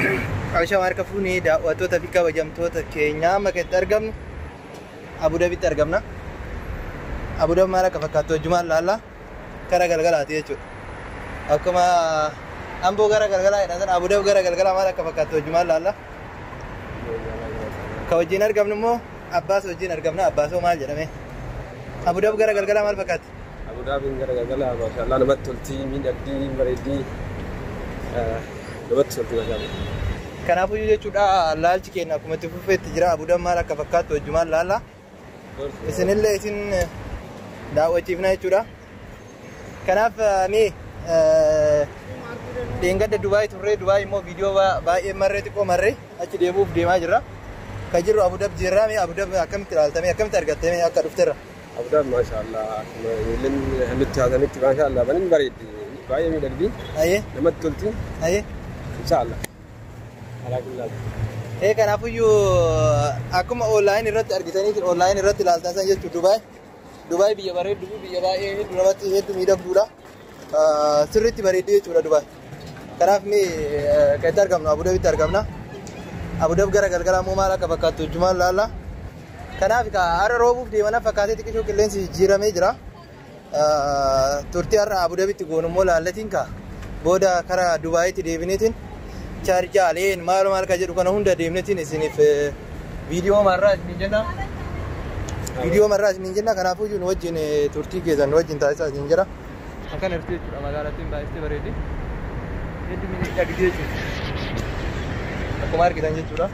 Abishaa harka fuunee daawwattoota fi kabajamtoota keenyaa amma kan itti argamnu Abu Dhabitti argamna. Abu Dhabi maal akka fakkaattu wajjumaan laalla kara galgalaati jechuudha. Akkuma Amboo gara galgalaa jedhan sana Abu Dhabi gara galgalaa maal akka fakkaattu wajjumaan laalla. Ka wajjin argamnu immoo Abbaas wajjin argamna. Abbaasoo maal jedhame? Abu Dhabi gara galgalaa maal fakkaatti? Abu Dhabiin gara galgalaa maashaallah namatti tolti, miidhagdii, bareeddii, namatti tolti maashaallah. Kanaafuu jechuudha laalchi keenya akkuma itti fufeetti jira. Abu Dhabi maal akka fakkaattu wajjumaan laalla. Isinillee isin daawwachiifna jechuudha. Kanaaf mee dheengadda Dubaay turree Dubaay immoo viidiyoo baay'ee marree xiqqoo marree achi deebi'uuf deemaa jirra. Kan jirru Abu Dhabi jirra. Mee Abu Dhabi akkamitti ilaaltamee akkamitti argattee akka dhufteerra? Abu Dhabi maashaallah akkuma ijoolleen nutti haasanitti maashaallah banin bareeddi baay'ee miidhagdi Ayyee namatti tolti ayyee. inshaallah. Alaa kullaati. Ee kanaafuyyuu akkuma online irratti argitanii online irratti ilaaltan san jechuudha Dubaay. Dubaay biyya bareedduu fi biyya baay'ee hedduu namatti hedduu miidhagduudha. Sirriitti bareedduu jechuudha Dubaay. Kanaaf mee kan itti argamnu Abu Dhabitti argamna. Abu Dhabi gara galgalaa immoo maal akka fakkaattu wajjumaan laalla. Kanaaf har'a roobuuf deemana fakkaatee xiqqishoo qilleensi jijjiiramee jira. Turtii har'a Abu Dhabitti goonu immoo laallatiin ka booda kara Dubaayitti deebineetiin chaarjaaleen maal maal ka jedhu kana hunda deemneetiin isiniif viidiyoo marraa isiniin jenna. Viidiyoo marraa isiniin jenna kanaafuu nu wajjin turtii keessan nu wajjin taasisaa isiniin jedha. Akkana jirti jechuudha magaalattiin baay'istee bareeddi. Hedduu miidhagdi jechuudha. Akkuma argitan jechuudha.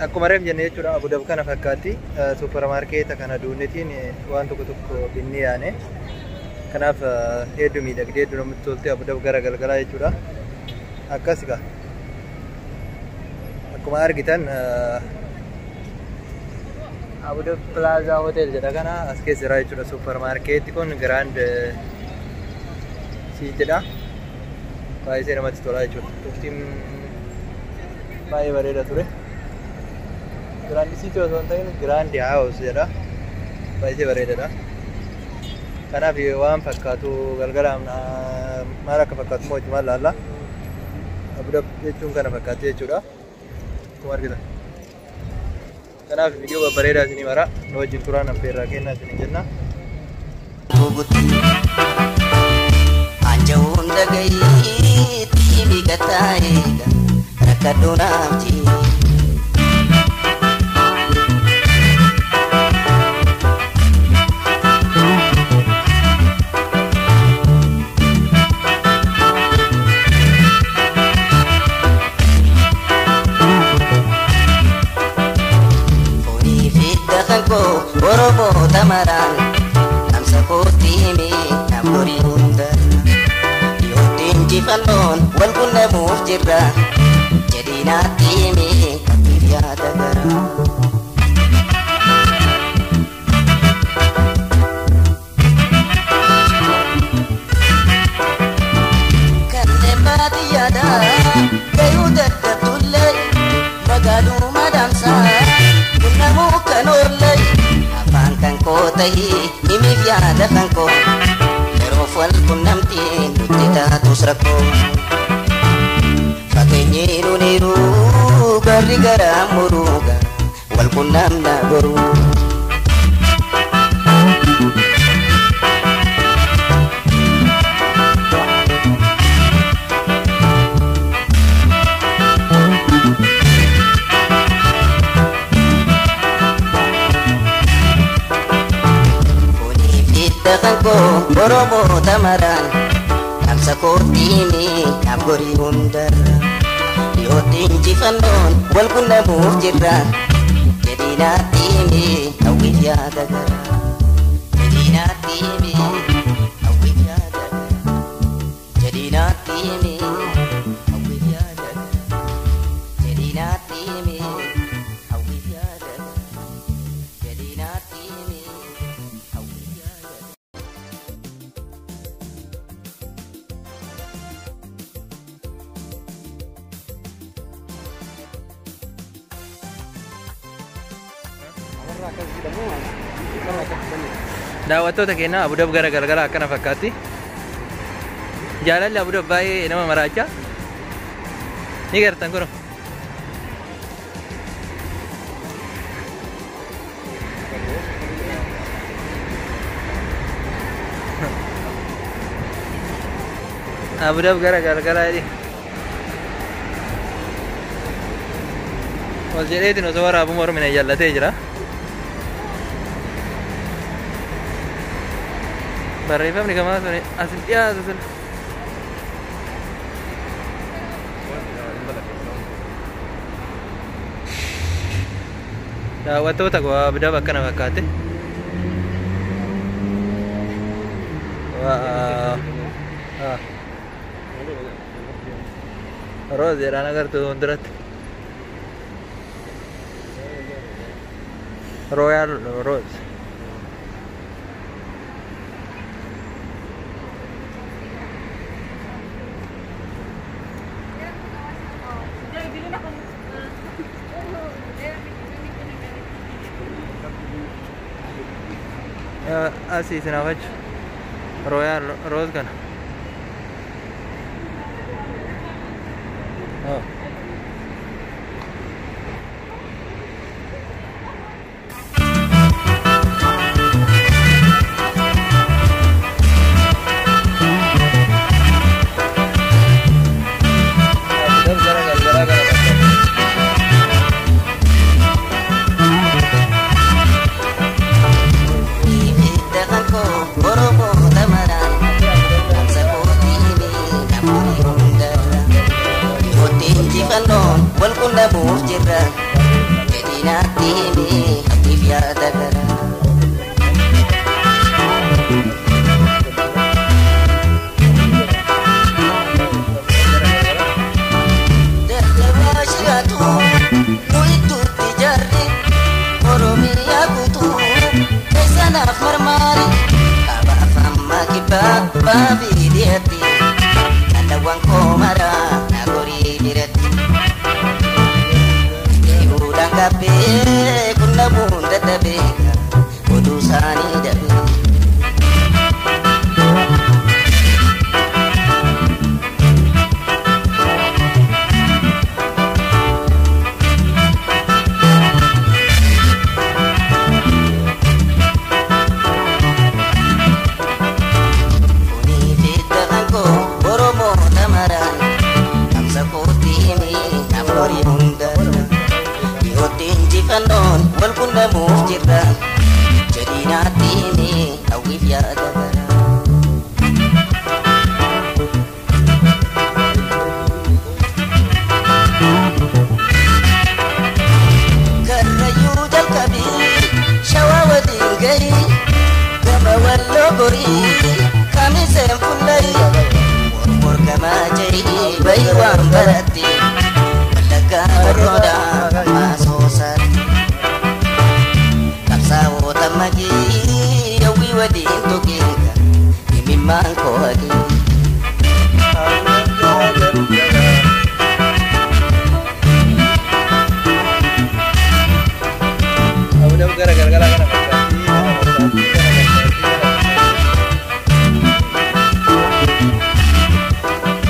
Akkuma reef jenne jechuudha Abu Dhabi kana fakkaatti suuparmaarkeeta kana duunetiin waan tokko tokko binnee yaane. Kanaaf hedduu miidhagdee hedduu namatti tolti Abu Dhabi gara galgalaa jechuudha. Akkas egaa. Akkuma argitan Abu Dhabi Plaza Hotel jedha kana as keessa jira jechuudha suuparmaarkeetti kun Grand City dha. Baay'ee namatti tola jechuudha. Turtiin baay'ee bareeda ture. Grand City osoo hin ta'in Grand House jedha. Baay'ee bareedaadha. Kanaaf waan fakkaatu galgala maal akka fakkaatu immoo wajjumaan laalla. Abu Dhabi jechuun kana fakkaatti jechuudha. Akkuma argitan. Kanaaf viidiyoo babbareedaa isinii mara nu wajjin turaan affeerraa kennaa isinii jenna. Anja'uun dhagayeetti miqataa'eega rakkadhoo naaf jee. Foonii fi dakan koo Oromoota maraan dhaamsa kootti himee naaf horii hunda. Dhiyootti injifannoon wal quunnamuuf jirra jedhii naatti himee qabxiif yaada garaa. Kanneen baadiyyaadhaa gayuu dadhabdullee magaaluma dhaamsaa qunnamuu kan oollee afaan kan koo ta'ee himiif yaada kan koo yeroof wal qunnamtiin nutti taatus rakkoo. Fageenyi nuuniru garri garaa muruuga wal qunnamna boruu. Foonii fi dakan koo Oromoota maraan dhaamsa kootti himee naaf gorii hundarra. Dhiyootti injifannoon wal quunnamuuf jirra jedhii naatti himee hawwiif yaada garaa. Jedhii naatti himee hawwiif yaada garaa. Jedhii naatti himee hawwiif yaada garaa. Jedhii naatti himee hawwiif yaada garaa. Jedhii naatti himee hawwiif yaada garaa. Daawwattoota keenya Abu Dhabi gara galgala akkana fakkaatti. Jaalalli Abu Dhabi baay'ee nama maraacha. Ni gartan kun. Abu Dhabi gara galgala jedhi. Ol jedheetiin osoo waraabu mormina jallatee jira. Barreeffamni gamaa sun asin dhiyaatu sun. Daawwattoota koo Abu Dhabi akkana fakkaate. Waa. Roos jedhaan agartuu fuulduratti. Royal Rose. Asii isin hafachu. Royal Rose kana. Oh. Abu Dhabi gara galgalaa kana fakkaata. Dakan koo Oromoota maraan jirra jedhii naatti himi hawwiif yaada gara. Karrayyuu jalqabii shawaa waliin gahii gama walloo gorii kamiseen fullarii morgamaa jedhii bayi waan baratti wallaggaa borroodhaa maasoosaatti qabsaa'oota magii hawwii waliin tuqiinka himimmaan koo haqii. Abu Dhabi gara galgalaa kana fakkaatti. Kana fakkaatti. Kana fakkaatti. Kana fakkaatti.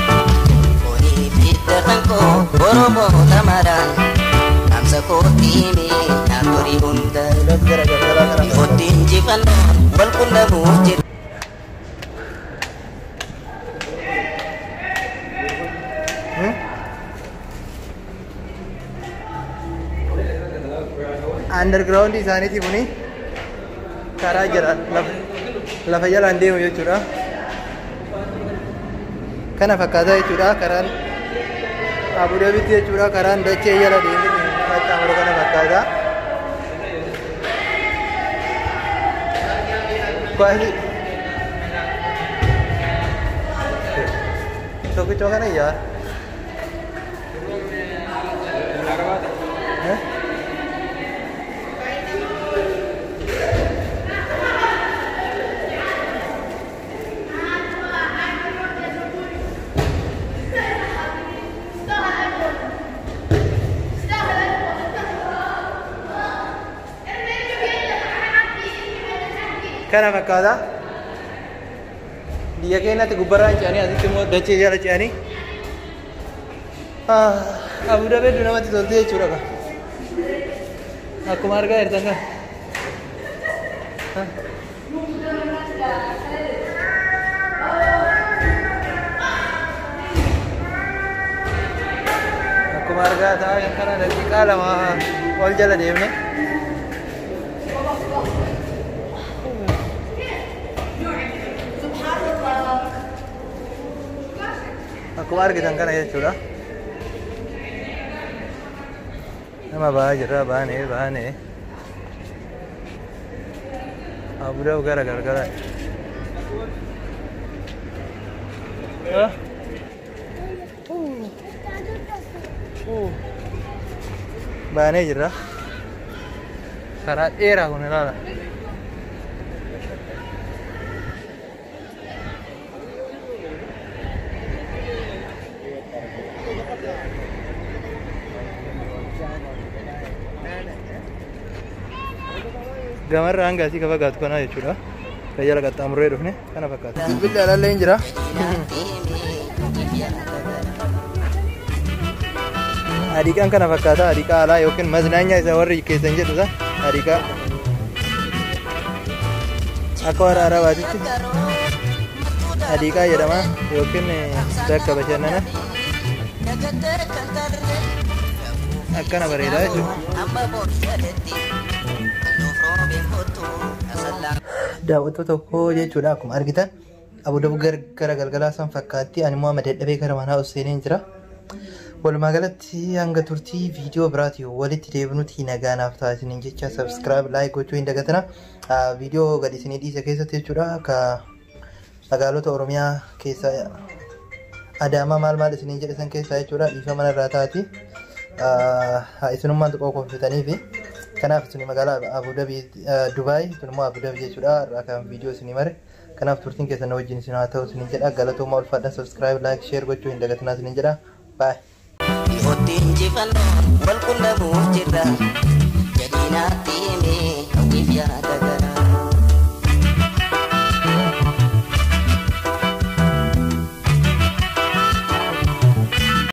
Foonii fi dafan koo Oromoota maraan dhaamsa kootti himi naaf horii hunda. Abu Dhabi gara galgalaa kana Dhihootti fakkaatti. injifannoon wal quunnamuuf jira. Underground isaaniiti kuni karaa jala lafa jalaan deemu jechuudha. Kana fakkaataa jechuudha karaan Abu Dhabitti jechuudha karaan dachee jala deemu qaxxaamuru kana fakkaata. Kwasi tokkichoo kana yaa. Eh? Kana fakkaata. Biyya keenyatti gubbarraan ce'anii asitti immoo dachee jala ce'anii. Abu Dhabi hedduu namatti tolti jechuudha kan. Akkuma argaa jirtan kan. Akkuma argaa ta'an kana daqiiqaa 2 ol jala deemne. Akkuma argitan kana jechuudha. Nama ba'aa jirra baanee baanee. Abu Dhabi gara galgalaa. Baanee jirra. Karaa dheeraa kun ilaala. Gamarra hanga asii ka fagaatu kana jechuudha. Kan jala qaxxaamurree dhufne kana fakkaata. Bilbilli alallee hin jira. Jedhii naatti himi hawwiif yaada gara. Hadiiqaan kana fakkaata. Hadiiqaa alaa yookiin maznaanyaa isa warri keessan jedhu san hadiiqaa. Akka warra Arabaatitti hadiiqaa jedhama yookiin bakka bashannana akkana bareedaa jechuudha. Daawwattoota tokko jechuudha akkuma argitan Abu Dhabi gara galgalaa san fakkaatti ani immoo amma dadhabee gara manaa ol seenee jira. Walumaa galatti hanga turtii viidiyoo biraatii walitti deebinutti nagaa naaf ta'a isiniin jecha subscribe like gochuu hin dagatina. Viidiyoo gadi isinii dhiise keessatti jechuudha ka magaalota Oromiyaa keessa Adaamaa maal maal isiniin jedhe san keessaa jechuudha dhiifama narraa taati. Isinummaan xiqqoo kolfitanii fi kanaaf isin magaalaa Abu Dhabi Dubaay isin immoo Abu Dhabi jechuudha irraa kan viidiyoo isinii mare. Kanaaf turtiin keessan na wajjin isin haa ta'u isiniin jedha galatoomaa ulfaadha subscribe like share gochuu hin dagatinaa isiniin jedha. Bye. Dhihootti injifannoon wal quunnamuuf jirra jedhii naatti himi.